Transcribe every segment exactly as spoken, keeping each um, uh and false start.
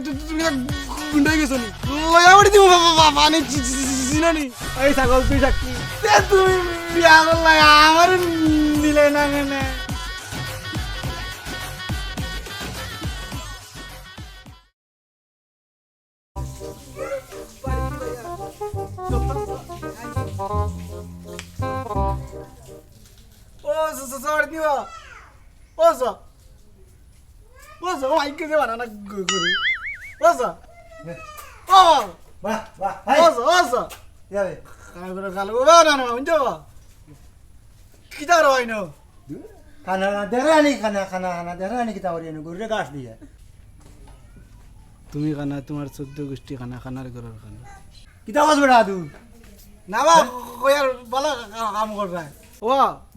তু-, তু-, তুমি না গুন্ডা অই গেছো নি? লয়া বাড়ি দিমু বা-, বা-, বা-, পানি চি-, চি-, চি-, চিনো নি? এই ছাগল, তুই সাক্ষী। তে তুমি বিয়া করলা, আমারে নিলে না কেনে? ও, স-, স-, সরি দিও। ও, স-, ও, স-, ও, আইকে যে বানানা গ-, গরু। ও, স-, ও, বাহ, বাহ, হাই। ও, স-, ও, স-, ইয়া রে। কানা করে গাল, ও, বানানা, বুঝছো? কিতা করো আইনো? খানা না, দেরানি খানা, খানা, খানা, দেরানি কিতা করি আইনো? গরুরে ঘাস দিয়া। তুমি খানা, তোমার চোদ্দ গোষ্ঠী খানা, খানার ঘরর খানা। কিতা কস বেটা তুই? না বা, কই আর বালা কা-, কাম করবে। ও,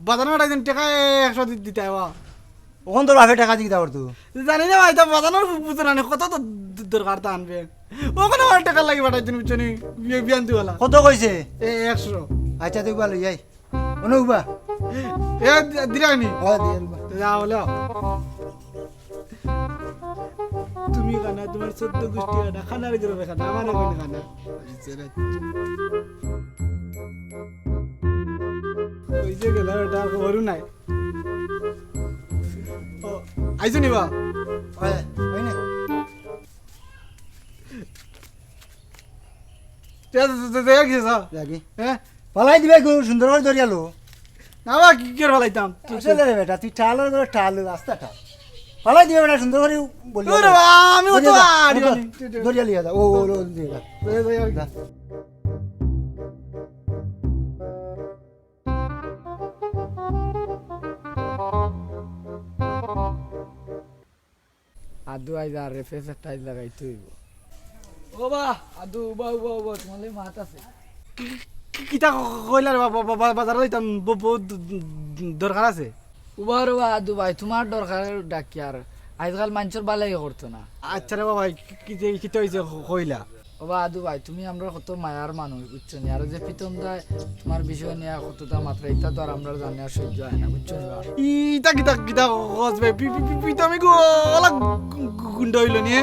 বাজানো একজন টেকা একশো দি-, দিতে, ও। অখন তোর বাপে টেকা দি কিতা করতো? জানি না ভাই, তা বাজানোর বুঝো না, কত তো দ-, দরকার তা আনবে। ওখানে আমার টেকা লাগি পাঠাইছেন, বুঝছো নি? বিয়ে, বিয়ান দিওয়ালা। কত কইছে? এ, একশো। আচ্ছা, তুই বলো, এই। অনুবা। এ, দি-, দিরানি। ও, দিয়ে দিবা। যা বলো। তুমি খানা, তোমার চোদ্দ গোষ্ঠী খানা, খানার গরু খানা, আমার এখন খানা। ওই যে গেল, ওটা গরু নাই। ও, আইছো নি বা? হয়, হয় না। তে, তে, তে, তে, কি সা? লাগি। হ্যাঁ? ফালাই দিবে গো, সুন্দর করে ধরিয়া লো। না বা, কি করে ফালাইতাম? আসলে রে বেটা, তুই ঠাল করে ঠাল, রাস্তা ঠাল। ফালাই দিবে বেটা, সুন্দর করে বলি। ওরে বাবা, আমি অত ধরিয়া যা, আড়ি ধরিয়া, বানি। ধরিয়া লিয়া যা। ও, ও, ও, ধরিয়া যা। ধরিয়া যা। যা। আদু আইজ আর রে ফেস একটা আইজ লাগাইতে হইব। ও বা, আদু, উবা, উবা, উবা, তোমার লগে মাত আছে। কি, কি, কিতা ক-, কইলা রে বা-, বা-, বা-, বাজারো যাইতাম, ব-, বহুত দ-, দ-, দরকার আছে। উবা রে বা, আদু ভাই, তোমার দরকার ডাকি আর আইজকাল মানষর বালাই করতো না। আচ্ছা রে বাবা, কি, কি, কিতা হইছে ক-, কইলা? ও বা আদু ভাই, তুমি আমরার কত মায়ার মানুষ, বুঝছো নি? আর ওই যে প্রীতম দায় তোমার বিষয় নিয়া কততা মাতরা, ইতা তো আর আমরার জানিয়া সহ্য অয় না, বুঝছো নি বা? ইতা কিতা, কিতা কস বে? পি-, পি-, পি-, প্রীতমে গো, ওলা গু-, গু-, গুন্ডা অইলো নি, এ?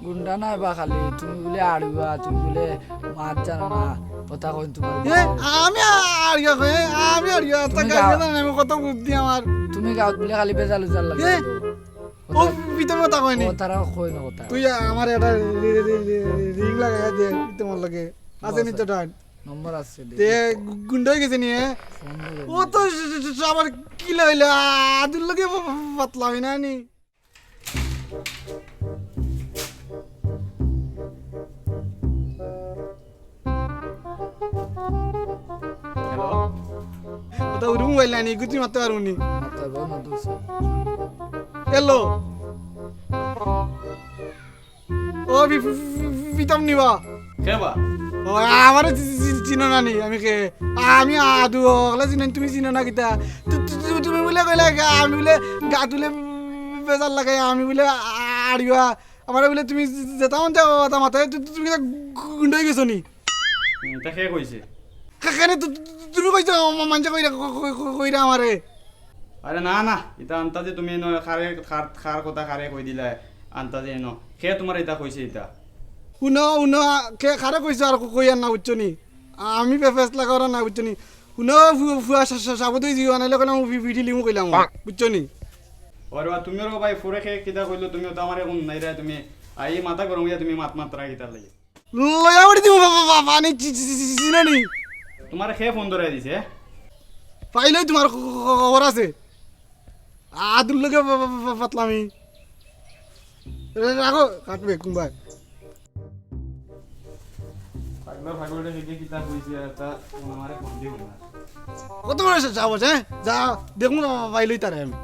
গুন্ডা নায় বা খালি, তুমি বুলে আড়ুয়া, তুমি বুলে মাত জানো না, কথা কইন তোমার এ, বিষয়ে। আমি আড়ুয়া কই, আমি আড়ুয়া, তা তুমি গাইলে গাও। না, আমি কত বুদ্ধি আমার। তুমি গাঁওত বুলে খালি বেজাল উজাল লাগে এ, তো। ও, প্রীতমে কথা কয় নি? ও, তারা কয় না কথা। তুই আমার একটা রি-, রি-, রি-, রি-, রিং লাগাইয়া দে, প্রীতমর লগে। আছে নি তো আছে। টাইম? নম্বর আছে, দে। তে গু-, গুন্ডা অই গেছে নি, এ? ফোন ধরে ও নি। তো স-, স-, স-, আবার কি লইলা? আদুর লগে ফ-, ফ-, ফাতলামি না নি? হ্যালো? ওটা উরু মোবাইল নানি, গুতি মারতে পারবো নি। মারতে পারবো, মারতে পারবো। হ্যালো? ও, বি-, বি-, বি-, বিতাম নিবা? কে বা? ও, আমারে চি-, চি-, চি-, চিনো না নি? আমি কে? আমি আদু, অকলে চিনো, তুমি চিনো না কিতা? তু-, তু-, তু-, তুমি বুলে কইলা, আমি বুলে গাত বুলে বেজাল লাগে, আমি বুলে আ-, আড়িয়া। আমারে বুলে তুমি যেতা মন চায়, অতা মাতো, তু-, তু-, তুমি কিতা গুন্ডা অই গেছো নি? হুম, তা কে কইছে? কে-, কেনে তু-, তু-, তু-, তুমি কইছো, মা-, মানষে কইরা, ক-, ক-, ক-, কইরা আমারে। আরে না, না, ইতা আন্তাজে তুমি ন-, কারে, কার, কার কথা কারে কই দিলায়, আন্তাজে ন। কে তুমারে ইতা কইছে ইতা? হুনো, হুনো, কে কারে কইছো আর ক-, কইয়ার না, বুঝছো নি? আমি ফে-, ফেসলা করার না, বুঝছো নি? হুনো, ফু-, ফুয়া সা-, সা-, সাবত অই যিও, নাইলে কইলাম ফি-, ফিটি লিমু কইলাম, বুঝছো নি? ওরে বা, তুমি ওরে ভাই, ফুরে কে কিতা কইলো, তুমি তো আমারে হুনাইরায়, তুমি আই মাথা গরম অইয়া তুমি মাত মাতরায় কিতার লাগি? লয়া বাড়ি দিমু বা-, বা-, বা-, পানি চি-, চি-, চি-, চি-, চিনো নি? তুমারে কে ফোন ধরাই দিছে, এ? পাইলেই তুমার খ-, খ-, খ-, খবর আছে। আদুর লগে বা-, বা-, বা-, বা-, ফাতলামি। রে-, রাখো, কাটবে কুম্বায়। পাগলা পাগলটা হেগে কিতা কইছে, আর তা আমারে ফোন দিও না। কত বড় সাহস, হ্যাঁ? যা, দেখমু বা-, বা-, পাইলেই তারে আমি।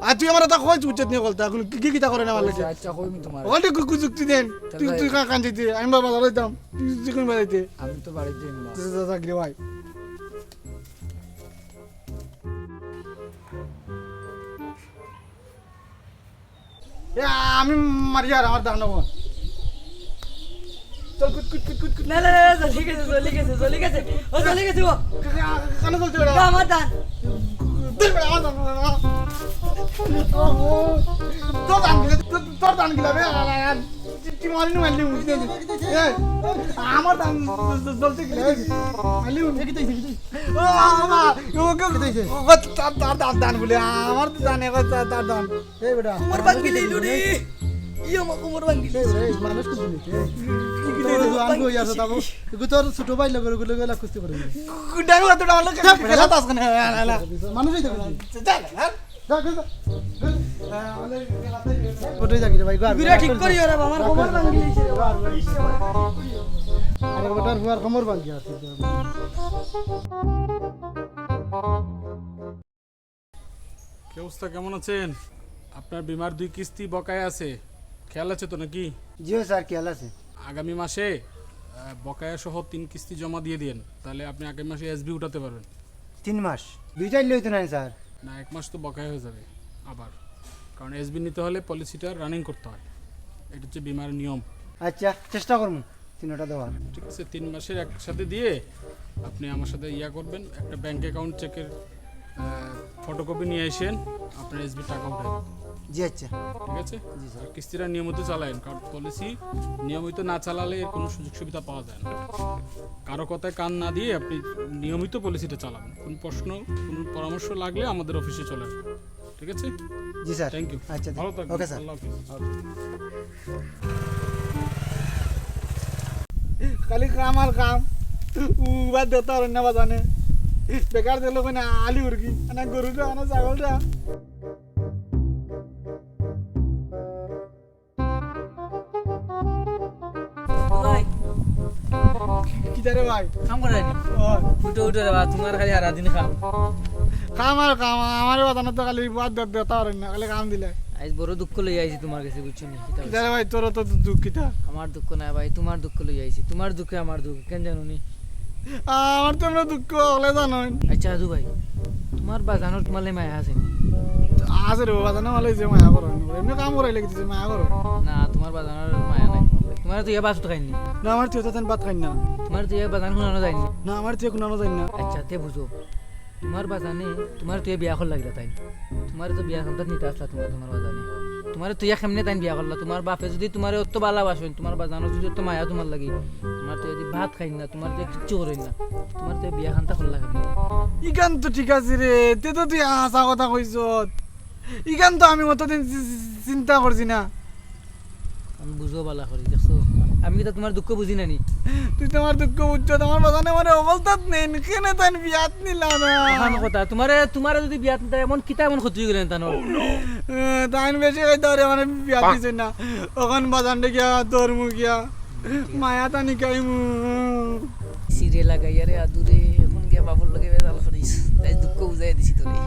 আর তুই আমার এটা কইছ উচিত নিয়ে বলতে, এখন কি, কি কিতা করে না আমার লগে? আচ্ছা, কইমি তুমারে। ওখানে কু-, কু যুক্তি দেন। তুই, তাহলে তুই কা-, কান দিতে, আমি বাবা বাজার যাইতাম, তুই যুক্তি কোন বাজাইতে? আমি তো বাড়িত যাইমু। যা, যা, যা, গিরে ভাই। এ, আমি মারি আর আমার দাম নেবো। চল, কুট, কুট, কুট, কুট, কুট। না, না, না, না, চলি গেছে, চলি গেছে, চলি গেছে। ও, চলি গেছে, ও। কা-, কা-, কানে চলছে ওরা? না, আমার দান। দূর বেটা, আমার দান, আমার দান। তোর দান গিলা, তোর, তোর দান গিলা বে, আ, আ, আ, তুই মারি নু মারলি উঠি না। এ, আমার দান জ-, জ-, জ্বলতে গিলা, মারলি উঠি। ও, বাবা, ও, কে, ও, তার, তার, তার দান বলে, আমার তো দান, এখন তার, তার দান। এই বেটা, কোমর ভাঙ্গি দিল রে। ইয়ে মা, কোমর ভাঙ্গি দিল। এই বেটা, এই মানুষ তো দিলি, এই। কি তোর করে জোয়ান ভাঙ্গি কই আছে, দিছি? তাবো? এগু তোর ছোট ভাই লগর, ওগুলো গেলা কুস্তি করে। গুন্ডা গুলা তো ডাউনলোড করে খেলা তাস করে। মানুষই তো দিলি। চল, হ্যাঁ। যা, যা, যা। ওটাই যাবি রে ভাই, গো, আর বিরা ঠিক করিও রে বাবা, আমার কোমর ভাঙ্গি দিছে রে বাবা। আরে বেটার হুয়ার কোমর ভাঙ্গি আছে। কি অবস্থা, কেমন আছেন? আপনার বিমার দুই কিস্তি বকেয়া আছে, খেয়াল আছে তো নাকি? জি স্যার, খেয়াল আছে। আগামী মাসে, আহ, বকেয়া সহ তিন কিস্তি জমা দিয়ে দিয়েন, তাহলে আপনি আগামী মাসে এসবি উঠাতে পারবেন। তিন মাস? দুই চাইলে হইতো না স্যার? না, এক মাস তো বকেয়া হয়ে যাবে আবার, কারণ এসবি নিতে হলে পলিসিটা রানিং করতে হয়, এটা হচ্ছে বিমার নিয়ম। আচ্ছা, চেষ্টা করবো। তিনটা দেওয়ার। ঠিক আছে, তিন মাসের একসাথে দিয়ে আপনি আমার সাথে ইয়া করবেন, একটা ব্যাংক অ্যাকাউন্ট চেকের ফটোকপি নিয়ে আসেন, আপনার এসবি টাকা উঠে। জি আচ্ছা। ঠিক আছে? জি স্যার। আর কিস্তিটা নিয়মিত চালায়েন, কারণ পলিসি নিয়মিত না চালালে এর কোনো সুযোগ সুবিধা পাওয়া যায় না। কারো কথায় কান না দিয়ে আপনি নিয়মিত পলিসিটা চালাবেন। কোনো প্রশ্ন, কোনো পরামর্শ লাগলে আমাদের অফিসে চলে আসবেন। ঠিক আছে? জি স্যার। Thank you. আচ্ছা, ভালো থাকবেন। Okay sir. আল্লাহ হাফিজ। খালি কাম আর কাম। উবা দেতা আর না বাজানে। বেকার দিল কই না আলি উরগি। না গরুটা, না ছাগলটা। ভাই, কিতা রে ভাই? কাম করে নি? ও। উঠো, উঠো রে বা, তোমার খালি সারাদিন কাম। কাম আর কাম, আমার বাজানো তো খালি বাদ দে, দে, তার না, খালি কাম দিলে। আজ বড় দুঃখ লই আইছি তোমার কাছে, বুঝছো নি? কিতা কিতা রে ভাই, তোর তো দুঃখ কিতা? আমার দুঃখ না ভাই, তোমার দুঃখ লই আইছি। তোমার দুঃখে আমার দুঃখ, কেন জানো নি? আমার তো আমরা দুঃখ হলে জানোই। আচ্ছা, আদু ভাই, তোমার বাজানোর তোমার লাই মায়া আছে নি? আছে রে বাবা, জানো ভালো যে মায়া করো। এমনি কাম করাই লেগে দিছে, মায়া করো। না, তোমার বাজানোর মায়া নাই তোমার লাই। তোমার তো ইয়া ভাত খাইনি। না, আমার তুই তো ভাত খাই না। তোমার তো ইয়া বাজান হুনানো যায়নি। না, আমার তুই হুনানো যায় না। আচ্ছা, তে বুঝো। তোমার বাজানে, তোমার তুই বিয়া করলা গিলা তাই। তোমার তো বিয়া খান্তাত নিতে আসলা তোমার, তোমার বাজানে। তোমার তুই কেমনে তাই বিয়া করলা? তোমার বাপে যদি তোমার অত ভালোবাসেন, তোমার বাজানো যদি অত মায়া তোমার লাগি, তোমার তুই যদি ভাত খাই না, তোমার তুই কিচ্ছু করেন না, তোমার তুই বিয়া খান্তা করলা কেমনে? ইখান তো ঠিক আছে রে, তে তো তুই হাছা কথা কইছত। ইখান তো আমি অতদিন চি-, চি-, চিন্তা করছি না। আমি বুঝো বালা করি, দেখছো? আমি কিতা তোমার দুঃখ বুঝি না নি? তুই তোমার দুঃখ বুঝছো, তোমার বাজানে মানে অবস্থাত নেই, কেনে তাই বিয়াত নিলা না? অখান কথা, তোমারে, তোমারে যদি বিয়াত নিতা, এমন কিতা এমন ক্ষতি হয়ে গেলেন তানোর? এ, তাইন বেশি খাইতে পারে, মানে বিয়াত দিছে না। অখন বাজান রে গিয়া, ধর্ম গিয়া, মায়া তানি খাইমু। সিরে লাগাইয়া রে আদুরে, অখন গিয়া বাবুর লগে বেজাল করিস। তাই দুঃখ বুঝাই দিছি তোরে।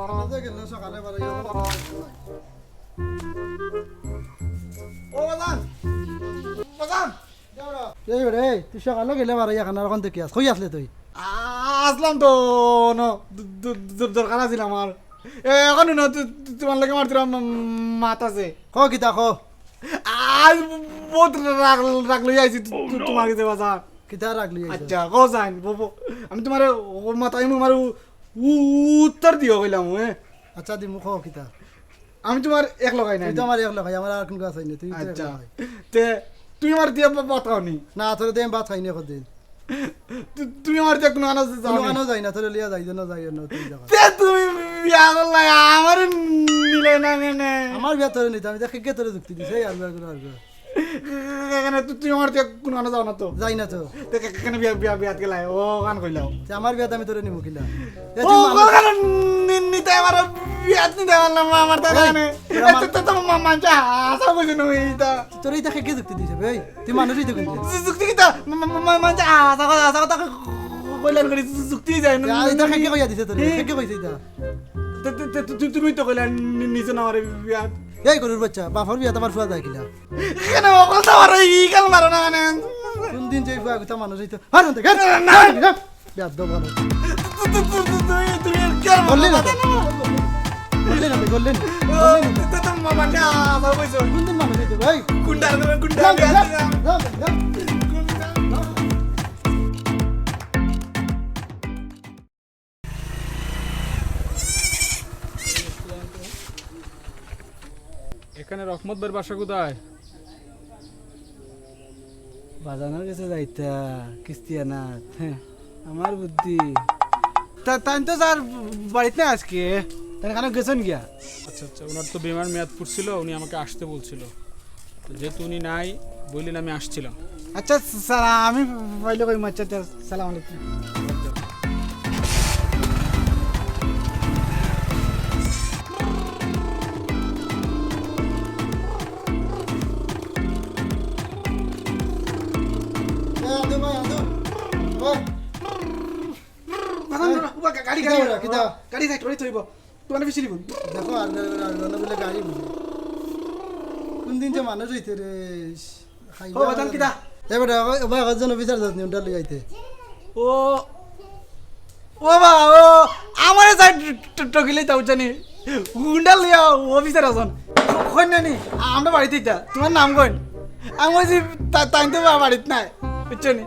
খানা যে গেল সকালে বারো ইয়া বাবা। ও বাজান, বাজান। এই রে, তুই সকালে গেলে বারো ইয়া খানার অখন দেখি আস। কই আসলে তুই? আ-, আসলাম তো, ন, দ-, দ-, দ-, দরকার আছিল আমার। এ, অখন না, তু-, তু-, তোমার লগে আমার তোরা মা-, মাত আছে। ক কিতা ক? আজ বহুত রাগ, রাগ লই আইছি তু-, তু-, তোমার কাছে বাজান। কিতা রাগ লই আইছো? আচ্ছা, ক যাইন, ব-, ব-, আমি তোমারে ও মাতাইমু, আমার উ-, উ-, উত্তর দিও কইলাম, এ। আচ্ছা, দিমু, ক কিতা? আমি তোমার এক লগাই নাই। তুই তো আমার এক লগাই, আমার আর কোন গাছ আইনি, তুই তো এক আচ্ছা। লগাই। তে, তুমি আমার দিয়া ভা-, ভাত খাও নি? না, তোরে দিয়ে আমি ভাত খাই না কদিন। তু-, তুমি আমার দিয়া কোনো আনা যাও কোনো নি? আনা যাই না, তোরে লিয়া যাই, যেন যাই না, তুই যা। তে তুমি বিয়া করলা, আমারে নিলে না কেনে? আমার বিয়া তোরে নিতে, আমি দেখ কে তোরে যুক্তি দিছে, এই আর বিয়া করে আর বিয়া। এখানে তু-, তুমি আমার দিয়া কোনো আনা যাও না তো? যাই না তো। তে কে-, কেনে বিয়া, বিয়া, বিয়াত গেলাই? ও গান কইলাও। তে আমার বিয়াত আমি তোরে নিমু কিলা? এ ও, তুই মানুষ ও গান নি-, নিতে আমার বিয়াত নিতে আমার না, মা-, আমার তাই এই, জানে। এ এ, আমার তো, তো, তো মা-, মানছে হাছা কইছে নু এইটা। তোরে ইতা কে যুক্তি দিছে বে? তুই মানুষই তো কিন্তু। যু-, যুক্তি কিতা? মা-, মা-, মা-, মানছে হাছা কথা, হাছা কথা ক-, ক-, কইলাম করি যু-, যুক্তি যায় না। ইয়া, ইতা কে কইয়া দিছে তোরে? কে কইছে ইতা? তে, তে, তে, তু-, তু-, তুমি তো কইলা নি-, নিছো না আমার বিয়াত। এই গরুর বাচ্চা, বাপর বিয়াত আমার ফুয়া যায় কিলা? কেনে অকল তো আমার এই গাল মারো না কেনে? কোন দিন যে ফুয়া গুতা মানুষ হইতো? হার হতে গেল। না, না। বিয়াত দো ভালো। তু-, তু-, তু-, তু-, তুমি, তুমি আর কি আর বললে না তো? মাথা না। বললে না তো, বললে না। ও, তে, তে, তো মা-, মানে, আমার কইছো। কোন দিন মানুষ হইতো ভাই? কোনটা, কোনটা না, বিয়াত না, দিলাম? না, না। কোনটা? কেনে, রহমত ভাইর বাসা কোথায়? বাজানোর গেছে যাইতা, কিস্তি আনাত। হ্যাঁ, আমার বুদ্ধি। তা, তাইন তো যার বাড়িত নাই আজকে, তাইন কেনে গেছইন গিয়া? আচ্ছা, আচ্ছা, ওনার তো বিমার মেয়াদ ফুরছিল, উনি আমাকে আসতে বলছিল। তো যেহেতু উনি নাই, বললেন আমি আসছিলাম। আচ্ছা, স্যার, আমি পাইলে কইমু। আচ্ছা, আচ্ছা, সালাম আলাইকুম। এ, আদু ভাই, আদু। ওই। বাজান, এই, উবা, গা-, গাড়ি, কিতা গাড়ি, বেটা, কিতা? গাড়ি যাই, গাড়ি থইব। তোমার বেশি নিব। দেখো, আর গাড়ি, আর গাড়ি, আর গাড়ি বলে গাড়ি বুঝে। কোন দিন যে মানুষ হইতে রে, খাইবে ও, বাজান, আর কিতা? এ বেটা, ওই, ওই একজন অফিসার যাতনি, উন্ডা লই আইতে। ও, ও বা, ও, আমারে যাই ট-, ট-, টকিলে তাও জানি। উন্ডা লইয়া অফিসার আছইন। কইন না নি, আমরা বাড়িত ইতা। তোমার নাম কইন? আমি কইছি, তা-, তাইন তো বা-, বাড়িত নাই। বুঝছো নি?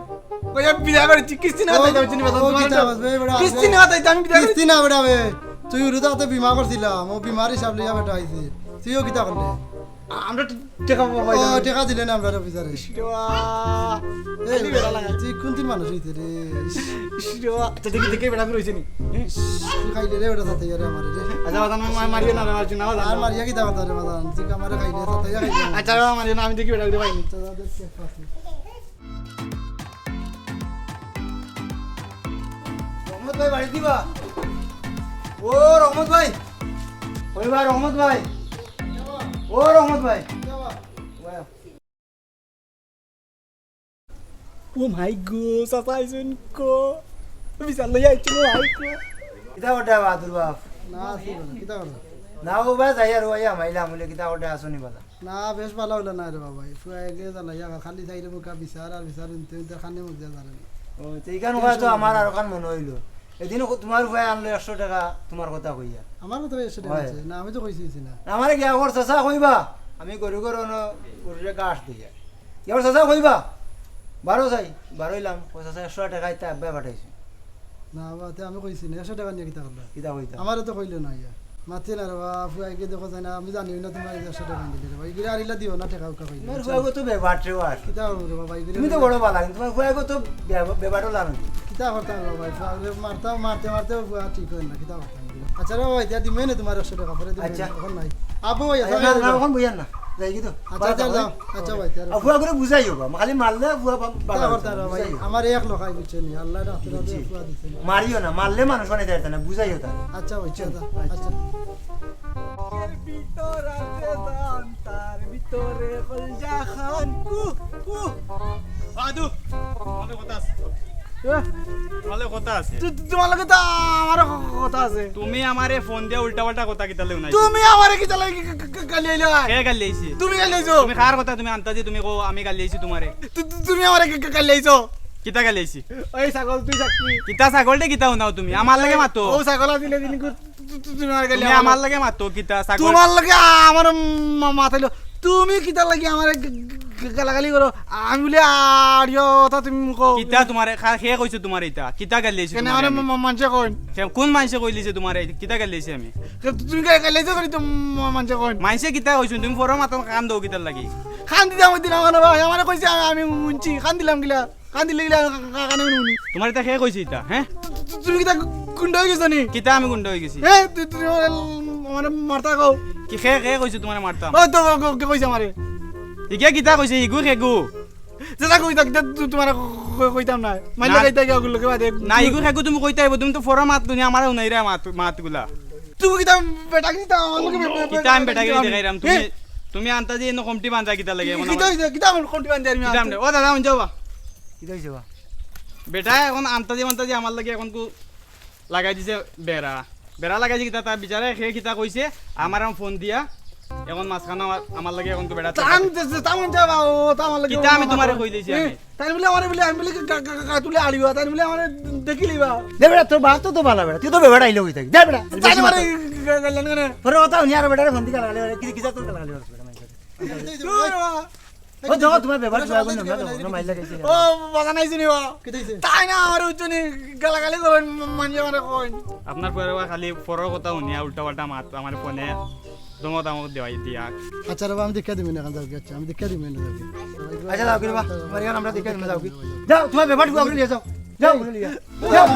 কইয়া বিদায় করিছি, কিস্তি না ও, তাইতে বুঝছো নি, বাজান, ও, তোমার কিতা তো আওয়াজ, বে, বেটা, কিস্তি আওয়াজ। না তাইতে আমি বিদায় করি- কিস্তি না বেটা বে, তুই উরু থাকতে বিমা করছিলাম, ও বিমার হিসাব লইয়া বেটা আইছি। তুইও কিতা করলে? আমরা ট-, টেকা পাবো ও, ভাই। টেকা দিলে না আমরা অফিসারে। ইস রে বাবা। এই খালি বেটা লাগাই। তুই কোন দিন মানুষ হইতে রে? ইস রে বাবা। আচ্ছা, দেখি, দেখি, বেটা ফির হইছে নি? তুই খাইলে রে বেটা, তাতে ইয়ারে আমার রে। আচ্ছা, বাজান, মা-, মারিও না রে, মারিও না, আর বাজান। মারিয়া কিতা কথা রে বাজান? তুই আমারে খাইলে, তাতে ইয়া খাইলে। আচ্ছা, বাবা, মারিও না, আমি দেখি বেটা ফির পাইনি। আচ্ছা, যা, দেখ, চেক পাস। রহমত ভাই বাড়ি দিবা? ও রহমত ভাই, ওই ভাই রহমত ভাই, ও রহমত ভাই। ও মাই গো, চাচা আইছইন কো। বিচার লই আইছইন, ও মাই গো। কিতা করতে বাহাদুর বাপ? না, আছি বলে, কিতা করতে? না, ও ভাই, যাই আর ও ভাই, আমাইলাম বলে, কিতা করতে আসো নি বালা? না, বেশ ভালা অইলো না রে বাবা। এই ফুয়া এগে জ্বালাইয়া খালি চাইরে মুখা বিচার আর বিচার, ইনতে ইনতে খানে মুখ দিয়া জ্বালানি। ও, তো ইখান কথা তো আমার আর ওখান মনে অইলো। এদিন ও তোমার ফুয়া আনলো একশো টেকা তোমার কথা কইয়া। আমার কথা একশো টেকা অয়। কইছে? না, আমি তো কইছি, কইছি না। আমারে গিয়া ওর চাচা কইবা, আমি গরু গরু অনো গরুরে ঘাস দিয়া। গিয়া ওর চাচা কইবা, বারো চাই, বারোইলাম, ও চাচা একশো টেকা ইতা আব্বায় পাঠাইছে। না বাবা, তে আমি কইছি না, একশো টেকা নিয়া কিতা করলা? কিতা কইতা? আমারে তো কইলো না ইয়া। মাতে না রে বাবা, ফুয়া এগে দেখো যায় না, আমি জানিও না তোমার একশো টেকা দিলে রে বাবা। ইগুলা আরিলা দিও না টেকা উকা কইলে। তোমার ফুয়া গো তো বেবাট রে বাট। কিতা করবো রে বাবা, ইগুলা তুমি তো বড় বালা, কিন্তু তোমার ফুয়া গো তো বেবা-, বেবাটও লানো। কিতা করতাম রে বাবা, ফুয়া রে মারতাম, মারতে মারতে ফুয়া ঠিক অয় না, কিতা করতাম? আচ্ছা রে বাবা, ইতা দিমু নে তোমার একশো টেকা, পরে দিমু নে, আচ্ছা। অখন নাই। আবো ভাই, আচ্ছা, না, না, অখন বইয়ার না। যাই কি তো? আচ্ছা, আচ্ছা, যাও। আচ্ছা ভাই, আর ফুয়া করে বুঝাইও বা, খালি মারলে ফুয়া বা-, বালা অইতো না, ভাই। বুঝাইও। আমার এক লোকাই বুঝছে নি, আল্লাহ রাখতে রাখতে বুঝছি। ফুয়া দিছে নি। মারিও না, মারলে মানুষ বানাইতে পারতে না, বুঝাইও তার। আচ্ছা, আচ্ছা, আচ্ছা। আচ্ছা। এর ভিতর আছে জান, তার ভিতরে কলজা খান। কু, কু। আদু, তোমার লগে কথা আছে। এ? তোমার লগে কথা আছে। তু-, তু-, তোমার লগে তো আমার ক-, কথা আছে। তুমি আমারে ফোন দিয়া উল্টা-পাল্টা কথা কিতা লেও নাই? তুমি আমারে কিতা লাগি কা-, কা-, কা-, গালি আইলা? কে গালি আইছে? তুমি গালি আইছো। তুমি কার কথা তুমি আনতা যে তুমি কও আমি গালি আইছি তোমারে? তু-, তু-, তুমি আমারে কা-, কা-, গালি আইছো। কিতা গালি আইছি? ওই ছাগল, তুই সাক্ষী। কিতা ছাগল রে, কিতা হুনাও তুমি? আমার লগে মাতো। ও ছাগল আছিল এদিন কু-, তু-, তু-, তুমি আমার গালি তুমি আমার লগে মাতো, কিতা ছাগল? তোমার লগে আমার মা-, মাথাইলো। তুমি কিতার লাগি আমারে গ-, গ-, গ-, গালাগালি করো? আমি বলি, "আর ইয়ো, ওটা তুমি কও।" কিতা তোমারে খা-, কে কইছে তোমারে ইতা? কিতা গালি আইছে কেনে তোমারে আমারে আমি? মা-, মানষে কইন? কে, কোন মানষে কইলিছে তোমারে? কিতা গালি আইছে আমি? কে, তুমি গা-, গালি আইছো করি তো মা-, মানষে কইন? মানষে কিতা কইছইন? তুমি ফরো মাতো কান দেও কিতার লাগি? কান দিতাম ওই দিন আমার ভাই, আমারে কইছে আমি, আমি হুনছি, কান দিলাম কিলা? কান দিলে কিলা কা-, কা-, কানে হুনি? তোমারে ইতা কে কইছে ইতা, হ্যাঁ? তু-, তু-, তুমি কিতা গুন্ডা অই গেছো নি? কিতা আমি গুন্ডা অই গেছি? এ, তু-, তুমি আমারে, আমারে মারতা কও। কি কে, কে কইছে তোমারে মারতাম? ও তো কে, কে, কে কইছে আমারে? ইগে কিতা কইছে? ইগু কেগু? যেটা কইতা, কিতা তু-, তোমারে ক-, ক-, কইতাম না। মাইলে না। কইতা কি ওগুলো কে বাদে? না, ইগু কেগু তুমি কইতায় আইবো, তুমি তো ফরো মাত দুনিয়া আমারে হুনাইরা মাত, মাতগুলা। তুমি কিতা বেটা কিতা আমার লগে বে-, বে-, কিতা আমি বেটা কিতা কিতা আমি? দেখাইরাম? তুমি, এ? তুমি আনতা যে ইনো কমটি বান্ধা কিতা লাগে? কিতা অইছে? কিতা আমার কমটি বান্ধা আমি কিতা আনতে? আমনে? ও দাদা, হুন যাও বা। কিতা অইছে বা? বেটা এখন আনতা যে মানতা যে আমার লগে এখন কু লাগাই দিছে বেড়া। বেড়া লাগাইছে কিতা? তার বিচারে কে কিতা কইছে? আমার এখন ফোন দিয়া এখন মাঝখানো আমার, আমার লগে এখন কু বেড়া তান যে, যে, তান যাবা, ও, তান লাগে কিতা আমি তোমারে কই দিছি এ? আমি? তাই বলে আমারে বলে, আমি বলে গা-, গা-, গা-, গা তুলে আড়িবা, তাই বলে আমারে দেখি লিবা। দে বেটা, তোর বাপ তো, তো বালা বেটা, তুই তো বেবাটা আইলে হই থাকি। দে বেটা, তাই বেশি আমারে মাথা। গা-, গা-, গা-, গা-, তোর কথা হুনি আর বেটারে ফোন দি গালাগালি করে, কি, কিতা তোর গালাগালি করে, বেটা, মাইনষে। ও দেখো, তোমার বেবাটা, তোমার বেবাটা, না, না, মাইর লাগাইছে। ও, বাজান আইছে নি বা? কিতা অইছে? তাই না, আমারে উচ্চ নি গালাগালি করেন, মানষে আমারে কইন। আপনার ফুয়ারে খালি ফরর কথা হুনিয়া উল্টা পাল্টা মাত, আমার ফোনে জমা দাম দেওয়াই দিয়া। আচ্ছা রে বা, আমি দেখিয়া দিমু না, এখন যাও কি, আচ্ছা, আমি দেখিয়া দিমু না, যাও কি। আচ্ছা, যাও কি রে বা, মারিয়া আমরা দেখিয়া দিমু, যাও কি। যাও, তুমার বেপারটুকু অগুরে লইয়া যাও। যাও, অগুরে লইয়া। যাও।